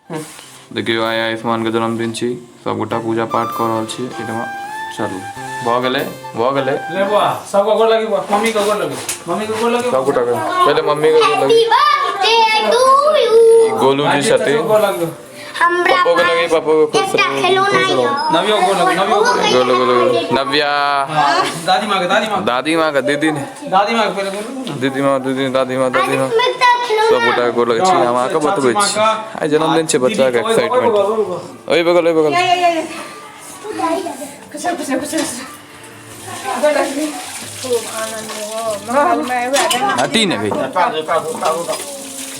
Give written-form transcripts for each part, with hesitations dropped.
देखियौ आइ आयुष्मान के जन्मदिन छी, सबगोटा पूजा पाठ कऽ रहल छी एहिठमा। चलू भऽ गेलै, भऽ गेलै। ले बुआ, सबके गोर लगी बुआ, मम्मी के गोर लगी, मम्मी के गोर लगी। सबगोटा के पहिले मम्मी के गोर लगी। Happy birthday to you. ई गोलू जी छथिन। गोर लगी। हमरा पप्पो के लगी, पप्पो के खुश एकटा रहू, खिलौना खुश रहू। यऽ। नवियो गोर लगी, नवियो गोर लगी। गोलू गोलू गोलू नव्या। हाँ, दादी माँ के, दादी माँ के। दादी माँ के, दीदी ने। दादी माँ के पहिले गोर लगू ना। दीदी माँ, दीदी, दादी माँ, दादी माँ। एकटा खिलौना। सब गोटा के गोर लगै छी। हम अहाँके बतबै छी, आइ जन्मदिन छै बच्चा के, एक्साइटमेंट। ओहि बगल, ओहि बगल। हटी ने भाई,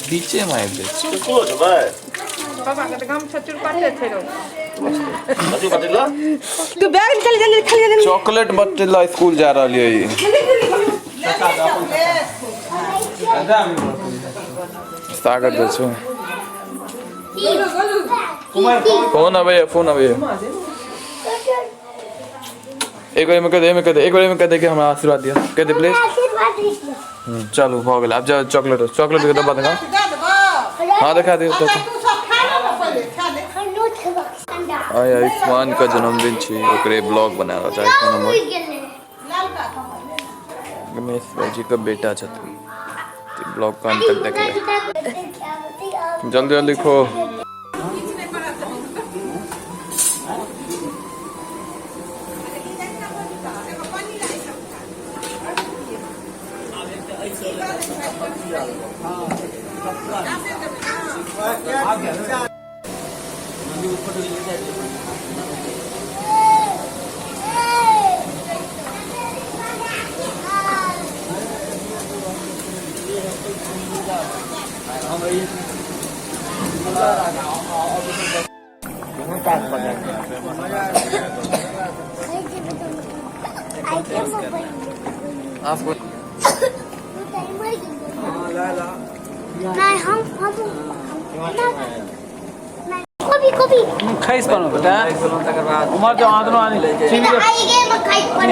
बीचे में आबि जाइ छै। तू बैग निकाल, जल्दी निकाल, जल्दी। चॉकलेट बटेला स्कूल जा रहल ये। सागर जाइ छै। फोन अबैया, फोन अबैया। एक बार में कह दे, एहिमे कह दे, एक बार एहिमे कह दे कि हमरा आशीर्वाद दिअ, कह दे प्लीज। आशीर्वाद दिअ। चलू भऽ गेल, आब जाओ। चॉकलेट, चॉकलेट के डब्बा देखा। हाँ, देखा दियौ। तो आइ आयुष्मान के जन्मदिन छी, ओकरे ब्लॉग बना रहल छै। आयुष्मान हमर गणेश भाईजी के बेटा छथिन। ब्लॉग के अंत तक देखबै। जल्दी जल्दी खो। नहीं, हम कभी कभी खैस पड़ो बेटा, उमर जो आदनो आनी चीनी के। आई गे मकई पर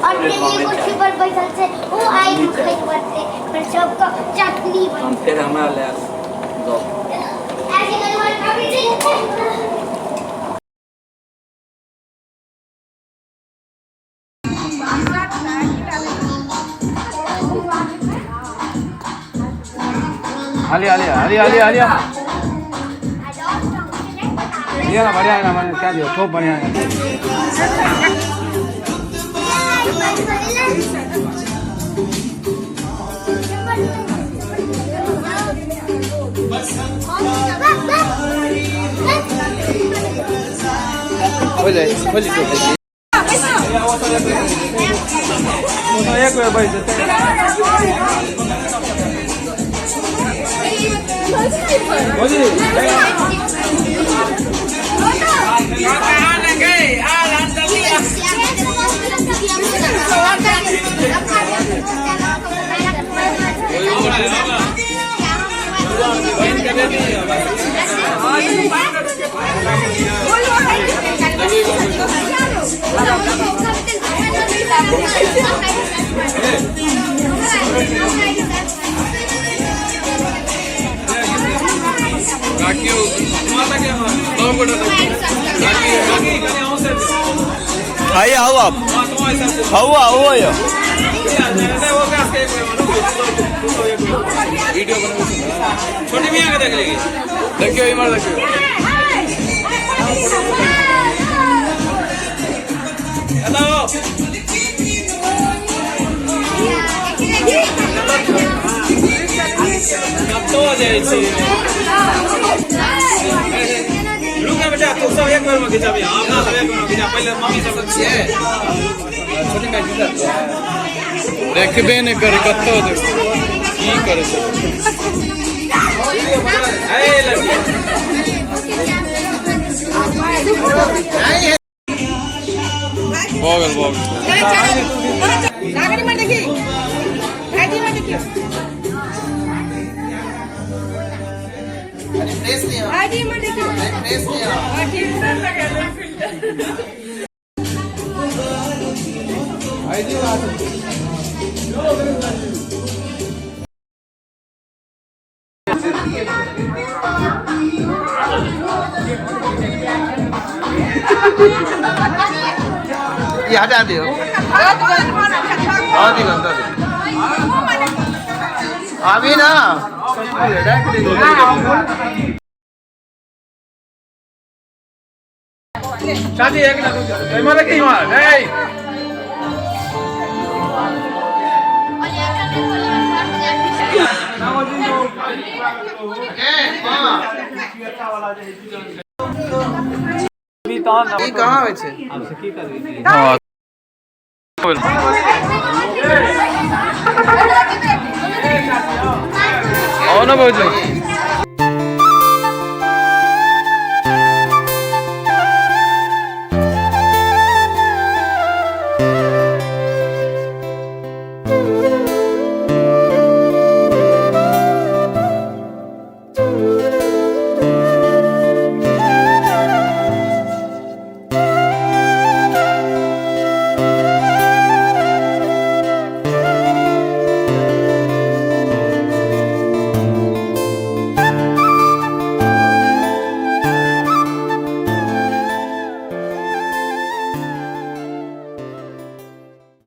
और ये कुर्सी पर बैठल छै, ओ आई मकई पर से पर सबको चटनी बन। फेर हमरा ले दो। ऐसे करवा कभी नहीं। हाली हाली हाली हाली हाली। ये ना बढ़िया है ना, मैंने क्या दिया, खूब बढ़िया है। हो जाए, हो जाए। एक बेर बैठ बुझली। आइए, आओ आप, आओ आओ आइए। वीडियो। छोटी मियाँ के देख लेगी। देखियो, इमहर देखियो। हेलो। कतौ जाइ छी? रुक ना बेटा, तू सब एक बेर में खिंचाबी, अपना सब एक बेर में खिंचा। पहिले मम्मी सब छियै, छोटी माय खिंचा। देखबे नहि करे, कतौ देखबे की करे छै। ए लड़की। भऽ गेल, भऽ गेल। सागरी में देखी, भाईजी में देखियो, भाईजी में देखियो। हाँ, ठीक। ई हटा दियौ। दऽ दियौ, दऽ दियौ। अभी ना। चाची एक मिनट रुक जाओ। एहिमे देखी इम्हर, नहीं। ई कहाँ होइ छै? हँ। आओ ना भौजी।